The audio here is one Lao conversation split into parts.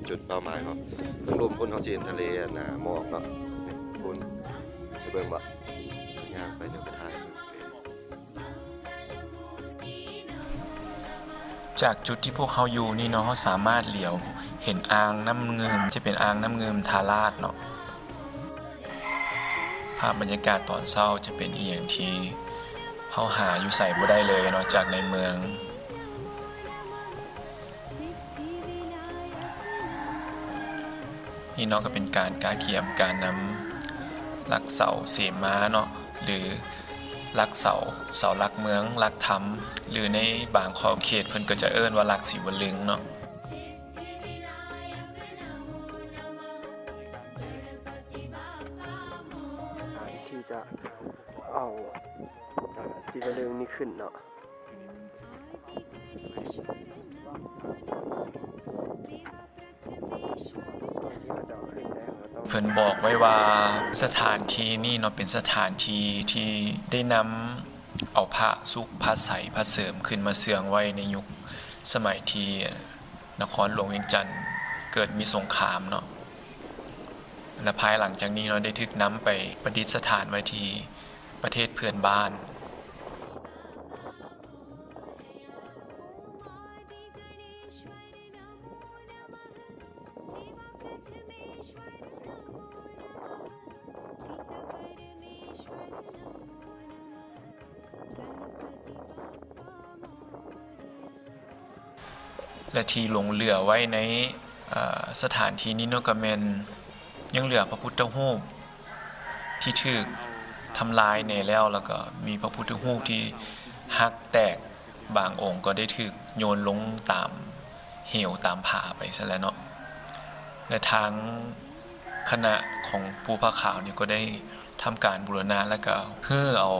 ຈຸດເປົ້າໝາຍເຮົາ. ທາງລຸ່ມພຸ້ນເຮົາຊິເຫັນທະເລ ອັນນ່າ ໝອກເນາະ ພຸ້ນ ໄປເບິ່ງບໍ່? ຍ່າງໄປ ດຽວໄປຖ່າຍ. ຈາກຈຸດທີ່ພວກເຮົາຢູ່ນີ້ເນາະ ເຮົາສາມາດຫຼຽວເຫັນອ່າງນ້ຳງື່ມ ຈະເປັນອ່າງນ້ຳງື່ມທ່າລາດເນາະ. ພາບບັນຍາກາດຕອນເຊົ້າຈະເປັນອີ່ຫຍັງທີ່ເຮົາຫາຢູ່ໃສບໍ່ໄດ້ເລີຍ ນອກຈາກໃນເມືອງ. ນີ້ເນາະ ກໍເປັນການກະກຽມການນຳຫຼັກເສົາເສມາເນາະ ຫຼື ຫຼັກເສົາ ເສົາຫຼັກເມືອງ, ຫຼັກທຳ ຫຼື ໃນບາງຂອບເຂດເພິ່ນກໍຈະເອີ້ນວ່າຫຼັກສີວະລຶງເນາະ. ທີ່ຈະເອົາ ອ່າ ສີວະລຶງນີ້ຂຶ້ນເນາະ. ເພິ່ນບອກໄວ້ວ່າສະຖານທີ່ນີ້ເນາະ ເປັນສະຖານທີ່ທີ່ໄດ້ນຳເອົາພະສຸກ ພະໃສ ພະເສີມ ຂຶ້ນມາເຊື່ອງໄວ້ໃນຍຸກສະໄໝທີ່ນະຄອນຫຼວງວຽງຈັນເກີດມີສົງຄາມເນາະ ແລະ ພາຍຫຼັງຈາກນີ້ເນາະ ໄດ້ຖືກນຳໄປປະດິດສະຖານໄວ້ທີ່ປະເທດເພື່ອນບ້ານ. ແລະ ທີ່ຫຼົງເຫຼືອໄວ້ໃນ ເອີ ສະຖານທີ່ນີ້ເນາະ ກໍແມ່ນຍັງເຫຼືອພະພຸດທະຮູບທີ່ຖືກທຳລາຍແດ່ແລ້ວ ແລ້ວກໍມີພະພຸດທະຮູບທີ່ຫັກແຕກ ບາງອົງກໍໄດ້ຖືກໂຍນລົງຕາມເຫວຕາມຜາໄປຊັ້ນແຫຼະເນາະ ແລະ ທາງຄະນະຂອງປູ່ຜ້າຂາວນີ້ກໍໄດ້ທຳການບູລະນະ ແລ້ວກໍຮື້ເອົາ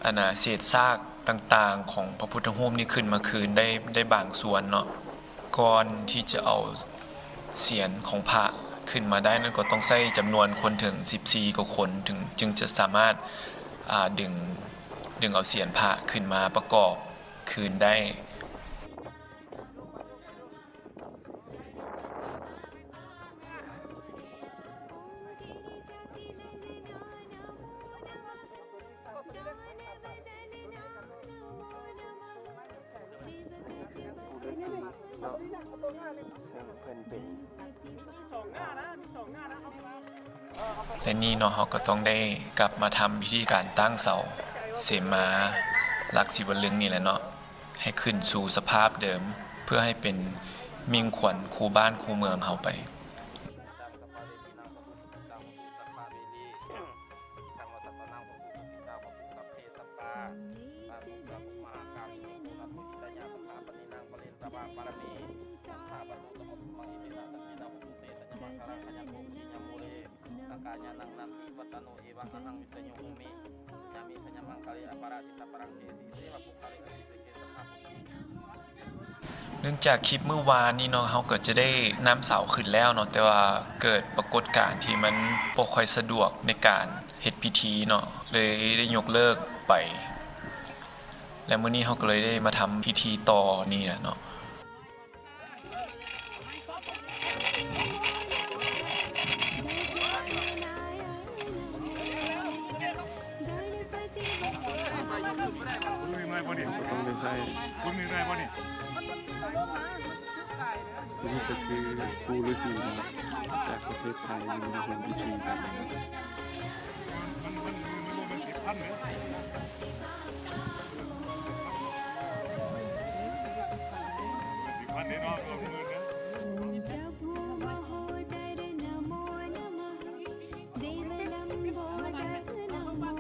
ອັນນ່າ ເສດຊາກຕ່າງໆຂອງພະພຸດທະຮູບນີ້ຂຶ້ນມາຄືນໄດ້ ໄດ້ບາງສ່ວນເນາະ. ກ່ອນທີ່ຈະເອົາສຽນຂອງພະຂຶ້ນມາໄດ້ນັ້ນ ກໍຕ້ອງໃຊ້ຈຳນວນຄົນເຖິງສິບສີ່ກວ່າຄົນ ເຖິງ ຈຶ່ງຈະສາມາດ ອ່າ ດຶງ ດຶງເອົາສຽນພະຂຶ້ນມາປະກອບຄືນໄດ້. ແລະ ນີ້ເນາະ ເຮົາກໍຕ້ອງໄດ້ກັບມາທຳພິທີການຕັ້ງເສົາເສມາຫຼັກສີວະລຶງນີ້ແຫຼະເນາະ ໃຫ້ຂຶ້ນສູ່ສະພາບເດີມ ເພື່ອໃຫ້ເປັນມິ່ງຂວັນຄູ່ບ້ານຄູ່ເມືອງເຮົາໄປ. ເນື່ອງຈາກຄລິບມື້ວານນີ້ເນາະ ເຮົາກໍຈະໄດ້ນຳເສົາຂຶ້ນແລ້ວເນາະ ແຕ່ວ່າເກີດປາກົດການທີ່ມັນບໍ່ຄ່ອຍສະດວກໃນການເຮັດພິທີເນາະ ເລີຍໄດ້ຍົກເລີກໄປ ແລະ ມື້ນີ້ເຮົາກໍເລີຍໄດ້ມາທຳພິທີຕໍ່ນີ້ແຫຼະເນາະ. ຕ້ອງໄດ້ໃຊ້ ນີ້ກໍຄືປູ່ລືສີເນາະ ຈາກປະເທດໄທ ມາຮ່ວມພິທີກັນ.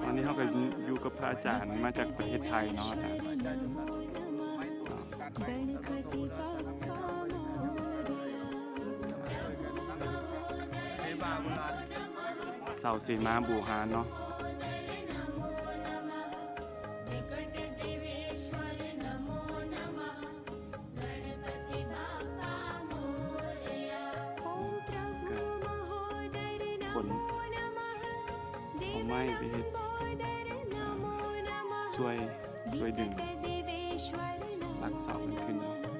ຕອນນີ້ເຮົາກໍຢູ່ກັບພະອາຈານມາຈາກປະເທດໄທເນາະ ອາຈານ. ເສົາເສມາບູຮານເນາະ. ຂົນເອົາໄມ້ໄປເຮັດ ຊ່ວຍ ຊ່ວຍດຶງຫຼັກເສົາມັນຂຶ້ນ. ກະ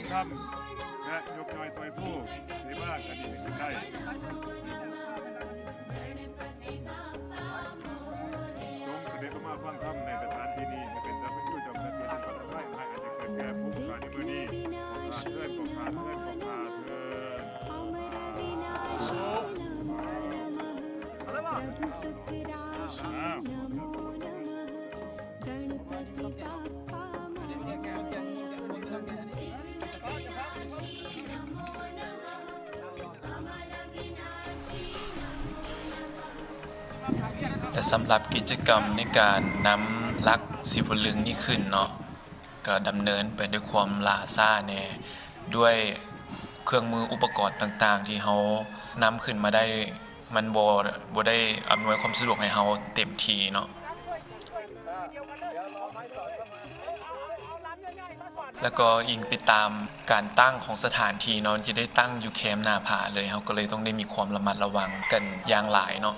ງທຳ ແລະ ຍົກຍ້ອຍຖອຍພູ ເສມາກະດີເປັນໄດ້ ຈົ່ງສະເດັດລົງມາຟັງທຳໃນສະຖານທີ່ນີ້ ໃຫ້ເປັນຕາເປັນຢູ່ ເຈົ້າກະເກີດເປັນພັນໄວ້ ໃຫ້ອາດຈະເກີດແກ່ຜູ້ຜູ້ຂ້າໃນມື້ນີ້ ຂໍຂ້າເທີນ ຂໍຂ້າເທີນ ຂໍຂ້າເທີນ ສາທຸ ແລະ ສຳລັບກິດຈະກຳໃນການນຳຫຼັກສີວະລຶງນີ້ຂຶ້ນເນາະ ກໍດຳເນີນໄປດ້ວຍຄວາມຫຼ້າຊ້າແດ່ ດ້ວຍເຄື່ອງມືອຸປະກອນຕ່າງໆ ທີ່ເຮົານຳຂຶ້ນມາໄດ້ ມັນບໍ່ ບໍ່ໄດ້ອຳນວຍຄວາມສະດວກໃຫ້ເຮົາເຕັມທີ່ເນາະ. ແລ້ວກໍອີງໄປຕາມການຕັ້ງຂອງສະຖານທີ່ເນາະ ຈະໄດ້ຕັ້ງຢູ່ແຄມໜ້າຜາເລີຍ ເຮົາກໍເລີຍຕ້ອງໄດ້ມີຄວາມລະມັດລະວັງກັນຢ່າງຫຼາຍເນາະ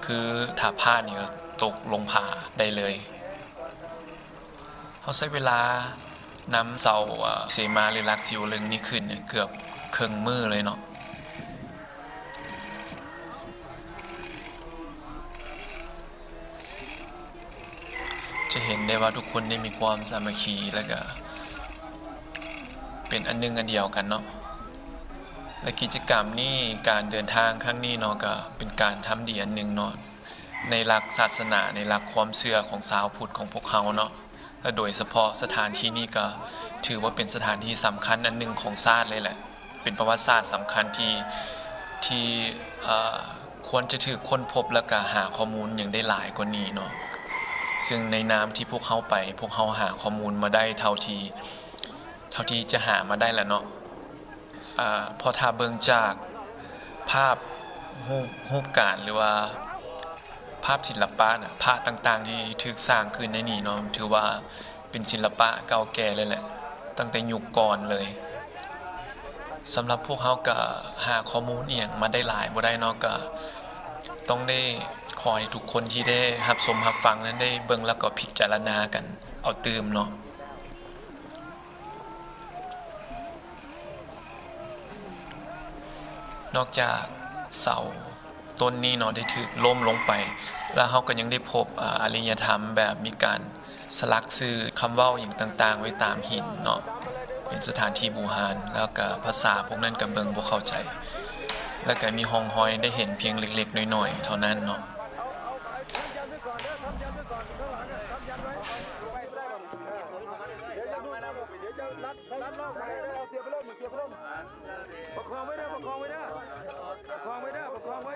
ຄືຖ້າພາດນີ້ກໍຕົກລົງຜາໄດ້ເລີຍ. ເຮົາໃຊ້ເວລານຳເສົາ ເອີ ເສມາ ຫຼື ຫຼັກສີວະລຶງນີ້ຂຶ້ນເກືອບເຄິ່ງມື້ເລີຍເນາະ. ຈະເຫັນໄດ້ວ່າທຸກຄົນໄດ້ມີຄວາມສາມັກຄີ ແລະ ກະເປັນອັນໜຶ່ງອັນດຽວກັນເນາະ ແລະ ກິດຈະກຳນີ້ ການເດີນທາງຄັ້ງນີ້ເນາະ ກະເປັນການທຳດີອັນໜຶ່ງເນາະ ໃນຫຼັກສາສະໜາ ໃນຫຼັກຄວາມເຊື່ອຂອງຊາວພຸດຂອງພວກເຮົາເນາະ. ແລະ ໂດຍສະເພາະສະຖານທີ່ນີ້ກໍຖືວ່າເປັນສະຖານທີ່ສຳຄັນອັນໜຶ່ງຂອງຊາດເລີຍແຫຼະ ເປັນປະຫວັດສາດສຳຄັນທີ່ ທີ່ ເອີ ຄວນຈະຖືກຄົ້ນພົບ ແລ້ວກະຫາຂໍ້ມູນຫຍັງໄດ້ຫຼາຍກວ່ານີ້ເນາະ ຊຶ່ງໃນນາມທີ່ພວກເຮົາໄປ ພວກເຮົາຫາຂໍ້ມູນມາໄດ້ເທົ່າທີ່ ເທົ່າທີ່ຈະຫາມາໄດ້ແຫຼະເນາະ. ອາ ເພາະຖ້າເບິ່ງຈາກພາບ ຮູບ ຮູບການ ຫຼືວ່າພາບສິນລະປະນະ ພະຕ່າງໆທີ່ຖືກສ້າງຂຶ້ນໃນນີ້ເນາະ ຖືວ່າເປັນສິນລະປະເກົ່າແກ່ເລີຍແຫຼະ ຕັ້ງແຕ່ຍຸກກ່ອນເລີຍ. ສຳລັບພວກເຮົາກະຫາຂໍ້ມູນອີ່ຫຍັງມາໄດ້ຫຼາຍບໍ່ໄດ້ເນາະ ກະຕ້ອງໄດ້ຂໍໃຫ້ທຸກຄົນທີ່ໄດ້ຮັບຊົມຮັບຟັງນັ້ນ ໄດ້ເບິ່ງແລ້ວກໍພິຈາລະນາກັນເອົາຕື່ມເນາະ. ນອກຈາກເສົາຕົ້ນນີ້ເນາະ ໄດ້ຖືກລົ້ມລົງໄປ ແລ້ວເຮົາກໍຍັງໄດ້ພົບ ອາ ອາລິຍະທຳ ແບບມີການສະຫຼັກຊື່ຄຳເວົ້າຫຍັງຕ່າງໆໄວ້ຕາມຫີນເນາະ ເປັນສະຖານທີ່ບູຮານ ແລ້ວກໍພາສາພວກນັ້ນກໍເບິ່ງບໍ່ເຂົ້າໃຈ ແລ້ວກໍມີຮ່ອງຮອຍໄດ້ເຫັນພຽງເລັກໆນ້ອຍໆເທົ່ານັ້ນເນາະ. ປະຄອງໄວ້ເດີ ປະຄອງໄວ້ເດີ ປະຄອງໄວ້ເດີ ປະຄອງໄວ້.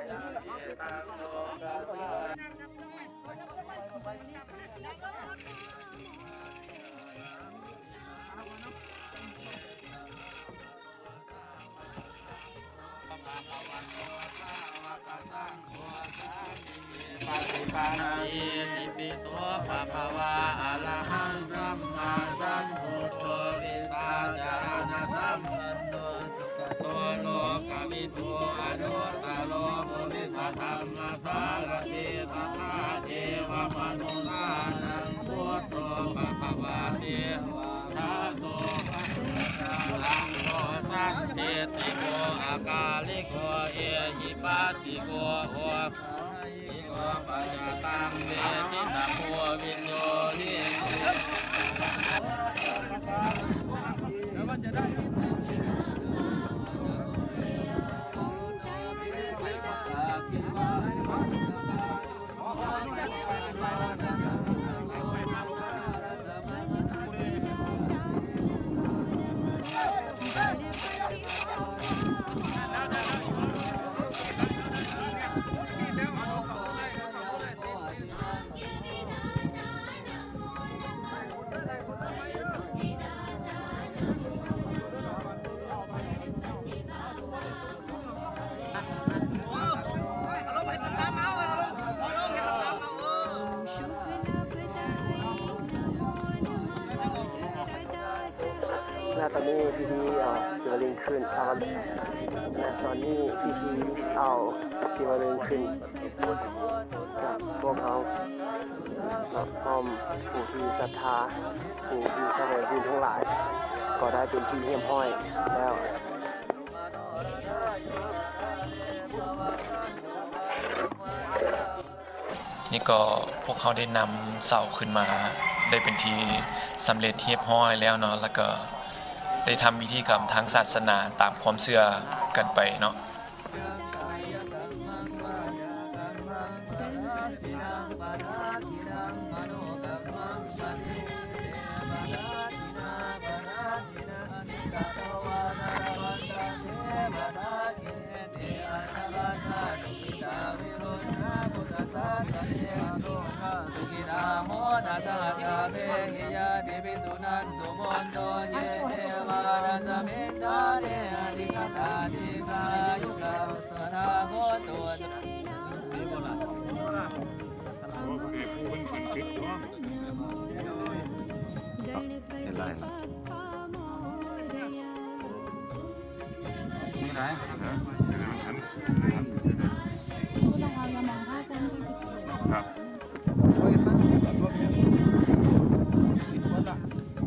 ປະຕິປັນນະ ອິຕິປິໂສ ພະຄະວາ ອະລະຫັງ ສຳມາສຳພຸດໂທ ວິຊາຈາລະນະສຳປັນໂນ ສຸກະໂຕ ໂລກະວິທູ ອະນຸດຕະໂລ ປຸລິສະທຳມະສາລະຖິ ສັດຖາເທວະມະນຸດສານັງ ພຸດໂທ ພະຄະວາ ເທວະ ທາໂຕ ພະຄະວາ ທຳໂມ ສັນທິດຖິໂກ ອະກາລິໂກ ເອຫິປັດສິໂກ ໂອ ແລະຕອນນີ້ພິທີເອົາສີວະລຶງຂຶ້ນ ເອົາ ແລະຕອນນີ້ພິທີເອົາສີວະລຶງຂຶ້ນກັບພວກເຮົາ. ເນາະ ພ້ອມຜູ້ທີ່ສັດທາ ຜູ້ທີ່ສະແຫວງບຸນທັງຫຼາຍ ກໍໄດ້ເປັນທີ່ຮຽບຮ້ອຍແລ້ວ. ນີ້ກໍພວກເຮົາໄດ້ນຳເສົາຂຶ້ນມາໄດ້ເປັນທີ່ສຳເລັດຮຽບຮ້ອຍແລ້ວເນາະ ແລ້ວກໍໄດ້ທຳພິທີກຳທາງສາສະໜາຕາມຄວາມເຊື່ອກັນໄປເນາະ.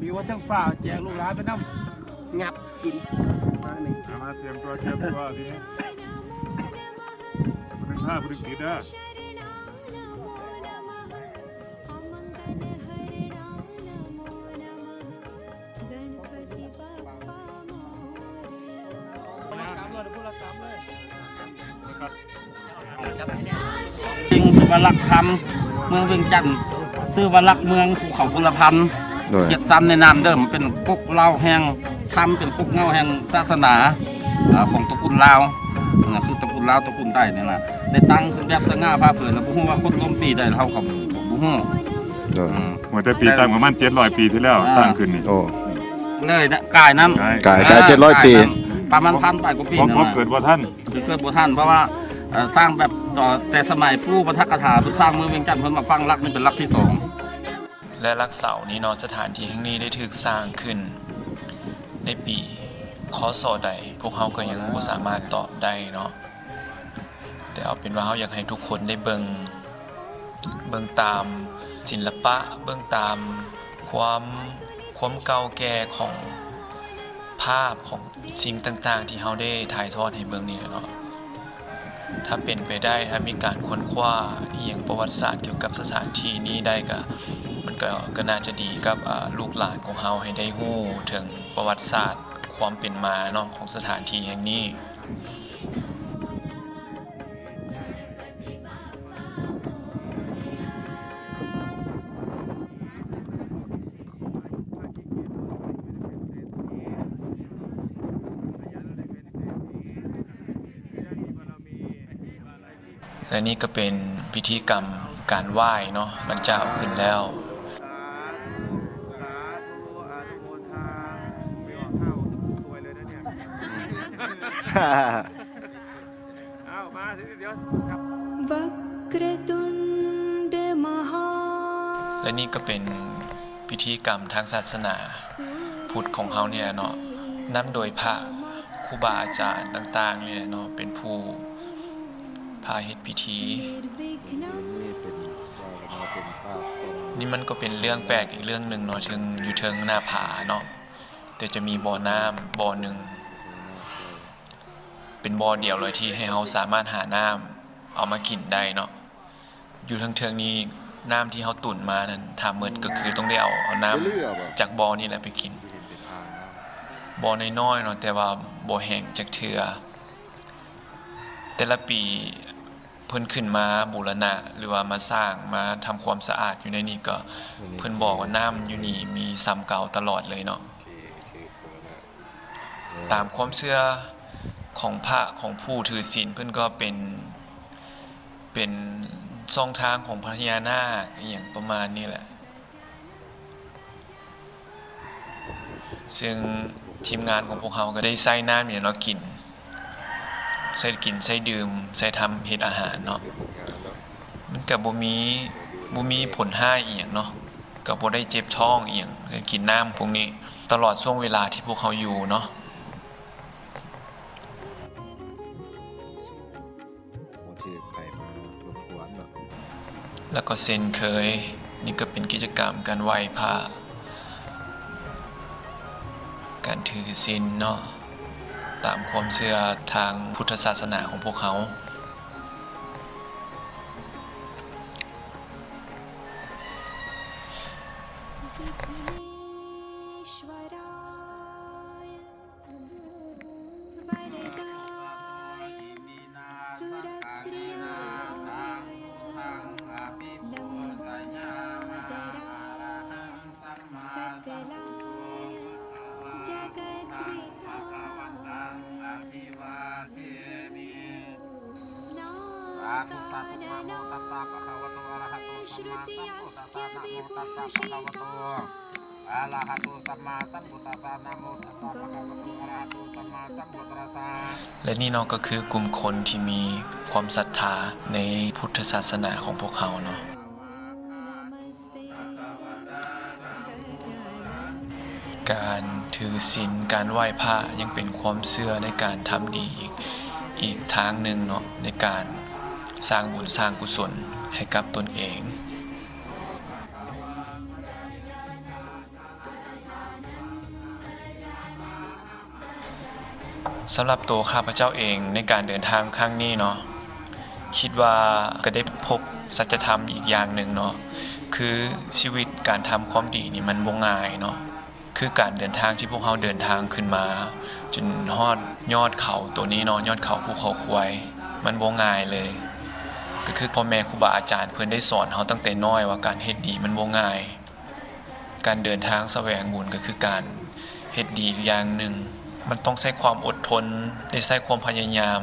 ມີວ່າເທິງຟ້າແຈກລູກຫຼານໄປນຳ ຫຍັບກິນມານີ້ ເອົາມາຕຽມຕົວ ຕຽມຕົວທີນີ້ ເພິ່ນພາຜູ້ໜຶ່ງຕິດເດີ. ຈິງວ່າຫຼັກທຳເມືອງວຽງຈັນ ຊື່ວ່າຫຼັກເມືອງພູເຂົາບຸນລະພັນ ໂດຍ ຈັດສັນໃນນາມເດີມເປັນກົກເຫຼົ່າແຫ່ງທຳ ເປັນກົກເຫຼົ່າແຫ່ງສາສະໜາ ອາ ຂອງຕະກຸນລາວ ນະ ຄືຕະກຸນລາວ ຕະກຸນໃຕ້ນີ້ນະ ໄດ້ຕັ້ງຂຶ້ນແບບສະຫງ່າຜ່າເຜີຍ ແລ້ວບໍ່ຮູ້ວ່າຄົນລົ້ມປີໃດ ເຮົາກໍບໍ່ຮູ້ ໂດຍ ອືມ ເມື່ອແຕ່ປີຕັ້ງປະມານເຈັດຮ້ອຍປີທີ່ແລ້ວ ອ່າ ຕັ້ງຂຶ້ນນີ້ ໂອ້ ເລີຍນະ ກາຍນຳ ກາຍ ກາຍ ກາຍເຈັດຮ້ອຍປີ ກາຍນຳ ປະມານພັນປາຍກວ່າປີ ພໍ່ ພໍ່ເກີດບໍ່ທັນ ເກີດບໍ່ທັນ ເພາະວ່າ ເອີ ສ້າງແບບ ເອີ ແຕ່ສະໄໝປູ່ປະທັກກະຖາ ເພິ່ນສ້າງເມືອງວຽງຈັນ ເພິ່ນມາຝັງຫຼັກນີ້ເປັນຫຼັກທີສອງ ແລະ ຫຼັກເສົານີ້ເນາະ ສະຖານທີ່ແຫ່ງນີ້ໄດ້ຖືກສ້າງຂຶ້ນໃນປີ ຄ.ສ. ໃດ ພວກເຮົາກໍຍັງບໍ່ສາມາດຕອບໄດ້ເນາະ. ແຕ່ເອົາເປັນວ່າເຮົາຢາກໃຫ້ທຸກຄົນໄດ້ເບິ່ງ ເບິ່ງຕາມສິນລະປະ ເບິ່ງຕາມຄວາມ ຄວາມເກົ່າແກ່ຂອງພາບ ຂອງສິ່ງຕ່າງໆທີ່ເຮົາໄດ້ຖ່າຍທອດໃຫ້ເບິ່ງນີ້ແຫຼະເນາະ. ຖ້າເປັນໄປໄດ້ ຖ້າມີການຄົ້ນຄວ້າອີ່ຫຍັງປະຫວັດສາດກ່ຽວກັບສະຖານທີ່ນີ້ໄດ້ ກະ ມັນກະ ກະໜ້າຈະດີກັບ ອາ ລູກຫຼານຂອງເຮົາ ໃຫ້ໄດ້ຮູ້ເຖິງປະຫວັດສາດຄວາມເປັນມາເນາະ ຂອງສະຖານທີ່ແຫ່ງນີ້. ແລະ ນີ້ກໍເປັນພິທີກຳການໄຫວ້ເນາະ ຫຼັງຈາກເອົາຂຶ້ນແລ້ວ. ແລະ ນີ້ກໍເປັນພິທີກຳທາງສາສະໜາພຸດຂອງເຮົານີ້ແຫຼະເນາະ ນຳໂດຍພະຄູບາອາຈານຕ່າງໆນີ້ແຫຼະເນາະ ເປັນຜູ້ພາເຮັດພິທີ. ນີ້ມັນກໍເປັນເລື່ອງແປກອີກເລື່ອງໜຶ່ງເນາະ ເທິງ ຢູ່ເທິງໜ້າຜາເນາະ ແຕ່ຈະມີບໍ່ນ້ຳບໍ່ໜຶ່ງ ເປັນບໍ່ດຽວເລີຍທີ່ໃຫ້ເຮົາສາມາດຫານ້ຳເອົາມາກິນໄດ້ເນາະ. ຢູ່ເທິງໆນີ້ ນ້ຳທີ່ເຮົາຕຸນມານັ້ນ ຖ້າໝົດກໍຄືຕ້ອງໄດ້ເອົາ ເອົານ້ຳຈາກບໍ່ນີ້ແຫຼະໄປກິນ. ບໍ່ນ້ອຍໆເນາະ ແຕ່ວ່າບໍ່ແຫ້ງຈັກເທື່ອ. ແຕ່ລະປີເພິ່ນຂຶ້ນມາບູລະນະ ຫຼືວ່າມາສ້າງ ມາທຳຄວາມສະອາດຢູ່ໃນນີ້ ກໍເພິ່ນບອກວ່ານ້ຳຢູ່ນີ້ມີສ່ຳເກົ່າຕະຫຼອດເລີຍເນາະ. ຕາມຄວາມເຊື່ອຂອງພະ ຂອງຜູ້ຖືສິນ ເພິ່ນກໍເປັນ ເປັນຊ່ອງທາງຂອງພະຍານາກ ອີ່ຫຍັງປະມານນີ້ແຫຼະ. ເຊິ່ງທີມງານຂອງພວກເຮົາກໍໄດ້ໃຊ້ນ້ຳນີ້ເນາະ ກິນ ໃຊ້ກິນ ໃຊ້ດື່ມ ໃຊ້ທຳເຮັດອາຫານເນາະ. ມັນກະບໍ່ມີ ບໍ່ມີຜົນຮ້າຍອີ່ຫຍັງເນາະ ກະບໍ່ໄດ້ເຈັບທ້ອງອີ່ຫຍັງ ກະກິນນ້ຳພວກນີ້ຕະຫຼອດຊ່ວງເວລາທີ່ພວກເຮົາຢູ່ເນາະ. ບໍ່ຖືກໃຜມາລົບກວນເນາະ. ແລ້ວກໍເຊັ່ນເຄີຍ ນີ້ກໍເປັນກິດຈະກຳການໄຫວ້ພະ ການຖືສິນເນາະ ຕາມຄວາມເຊື່ອທາງພຸດທະສາສະໜາຂອງພວກເຮົາ.ແລະນີ້ເນາະ ກໍຄືກຸ່ມຄົນທີ່ມີຄວາມສັດທາໃນພຸດທະສາສະໜາຂອງພວກເຮົາເນາະ. ການຖືສິນ ການໄຫວ້ພະ ຍັງເປັນຄວາມເຊື່ອໃນການທຳດີອີກ ອີກທາງໜຶ່ງເນາະ ໃນການສ້າງບຸນສ້າງກຸສົນໃຫ້ກັບຕົນເອງ. ສຳລັບໂຕຂ້າພະເຈົ້າເອງ ໃນການເດີນທາງຄັ້ງນີ້ເນາະ ຄິດວ່າກໍໄດ້ພົບສັດຈະທຳອີກຢ່າງໜຶ່ງເນາະ ຄືຊີວິດການທຳຄວາມດີນີ້ມັນບໍ່ງ່າຍເນາະ ຄືການເດີນທາງທີ່ພວກເຮົາເດີນທາງຂຶ້ນມາຈົນຮອດຍອດເຂົາໂຕນີ້ເນາະ ຍອດເຂົາພູເຂົາຄວາຍ ມັນບໍ່ງ່າຍເລີຍ ກໍຄືພໍ່ແມ່ຄູບາອາຈານເພິ່ນໄດ້ສອນເຮົາຕັ້ງແຕ່ນ້ອຍວ່າການເຮັດດີມັນບໍ່ງ່າຍ. ການເດີນທາງສະແຫວງບຸນກໍຄືການເຮັດດີອີກຢ່າງໜຶ່ງ. ມັນຕ້ອງໃຊ້ຄວາມອົດທົນ ແລະ ໃຊ້ຄວາມພະຍາຍາມ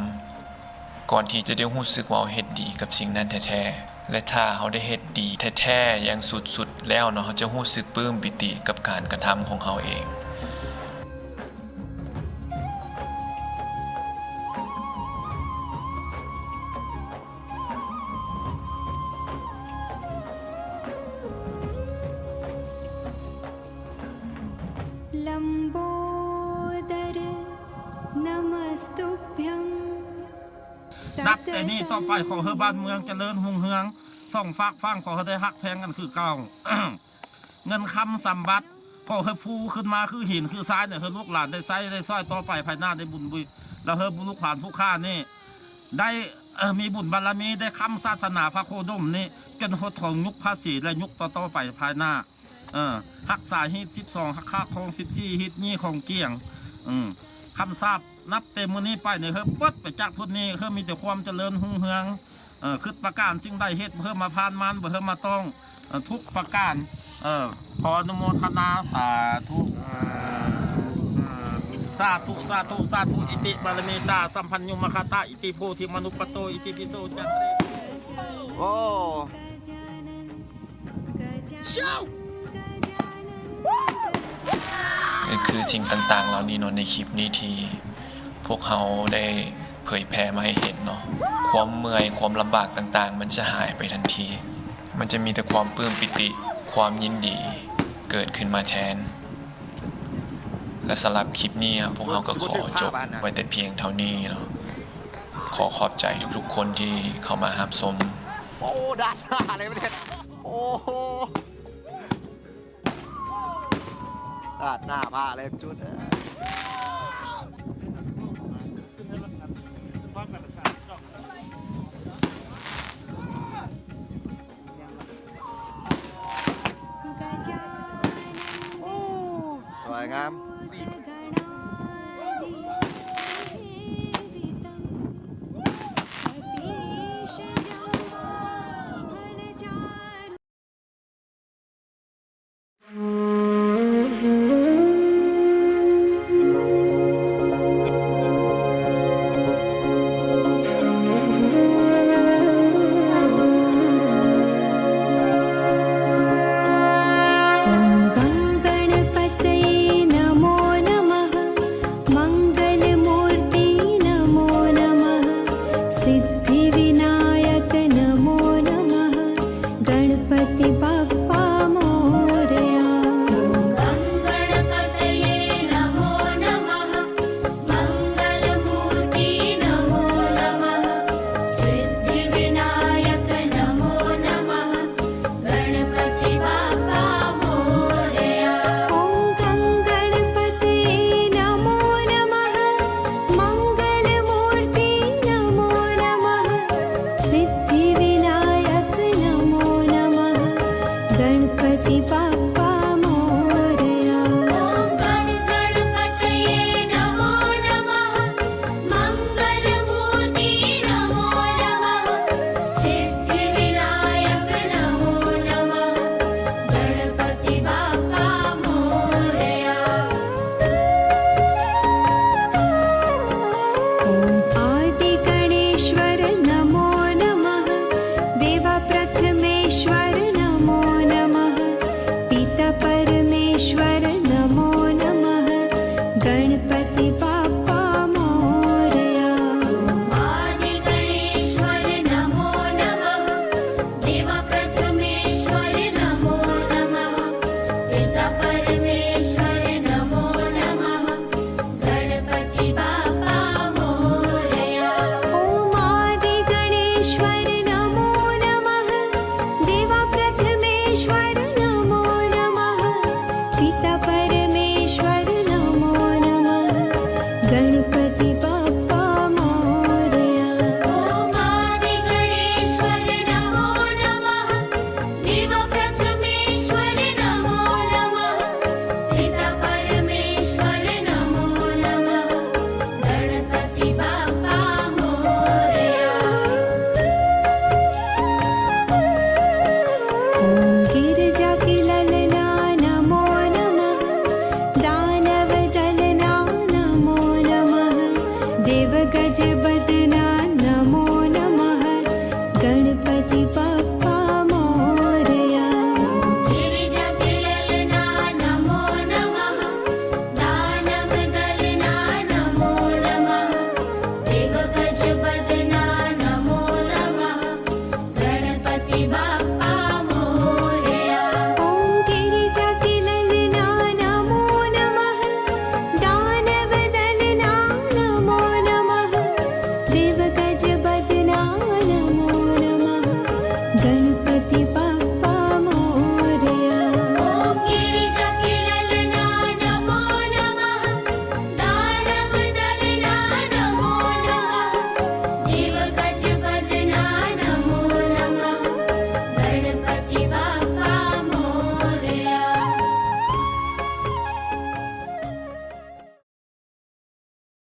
ກ່ອນທີ່ຈະໄດ້ຮູ້ສຶກວ່າເຮົາເຮັດດີກັບສິ່ງນັ້ນແທ້ໆ ແລະ ຖ້າເຮົາໄດ້ເຮັດດີແທ້ໆຢ່າງສຸດໆແລ້ວເນາະ ເຮົາຈະຮູ້ສຶກປຶ້ມປີຕິກັບການກະທຳຂອງເຮົາເອງ. ນັບແຕ່ນີ້ຕໍ່ໄປ ຂໍໃຫ້ບ້ານເມືອງຈະເລີນຮຸ່ງເຮືອງ ສອງຟາກຝັ່ງ ຂໍໃຫ້ໄດ້ຮັກແພງກັນຄືເກົ່າ. ເງິນຄຳສົມບັດ ຂໍໃຫ້ຟູຂຶ້ນມາຄືຫີນຄືຊາຍ ໃຫ້ລູກຫຼານໄດ້ໃຊ້ໄດ້ສອຍຕໍ່ໄປພາຍໜ້າ ໄດ້ບຸນບຸຍ ແລ້ວໃຫ້ລູກຫຼານຜູ້ຂ້ານີ້ໄດ້ ເອີ ມີບຸນບາລະມີ ໄດ້ຄ້ຳສາສະໜາພະໂຄດົມນີ້ ຈົນຮອດເຖິງຍຸກພະສີ ແລະ ຍຸກຕໍ່ໆໄປພາຍໜ້າ. ເອີ ຮັກສາຮີດສິບສອງ ຮັກຄາຄອງສິບສີ່ ຮີດຍີ່ຂອງກ້ຽງ ອືມ ຄຳສາບ ນັບແຕ່ມື້ນີ້ໄປນີ້ ໃຫ້ເບິດໄປຈາກພຸ້ນນີ້ ໃຫ້ມີແຕ່ຄວາມຈະເລີນຮຸ່ງເຮືອງ. ເອີ ຄິດປະການສິ່ງໃດ ເຮັດບໍ່ໃຫ້ມາຜ່ານມານ ບໍ່ໃຫ້ມາຕ້ອງ ເອີ ທຸກປະການ. ເອີ ຂໍອະນຸໂມທະນາ ສາທຸ ສາທຸ ສາທຸ ສາທຸ. ອິຕິບາລະມີຕາ ສຳພັນຍຸມມະຄະຕະ ອິຕິໂພທິມະນຸປະໂຕ ອິຕິປິໂສຈະເຕ. ໂອ້ ຄືສິ່ງຕ່າງໆເຫຼົ່ານີ້ເນາະ ໃນຄລິບນີ້ທີ່ພວກເຮົາໄດ້ເຜີຍແຜ່ມາໃຫ້ເຫັນເນາະ ຄວາມເມື່ອຍ ຄວາມລຳບາກຕ່າງໆ ມັນຈະຫາຍໄປທັນທີ ມັນຈະມີແຕ່ຄວາມປຶ້ມປີຕິ ຄວາມຍິນດີເກີດຂຶ້ນມາແທນ. ແລະ ສຳລັບຄລິບນີ້ ພວກເຮົາກໍຂໍຈົບໄວ້ແຕ່ພຽງເທົ່ານີ້ເນາະ. ຂໍຂອບໃຈທຸກໆຄົນທີ່ເຂົ້າມາຮັບຊົມ. ໂອ້ ດ້ານໜ້າເລີຍປະເທດ ໂອ້ໂຫ ດ້ານໜ້າພະເລີຍຈຸດ. ໂອ້ ສວຍງາມ.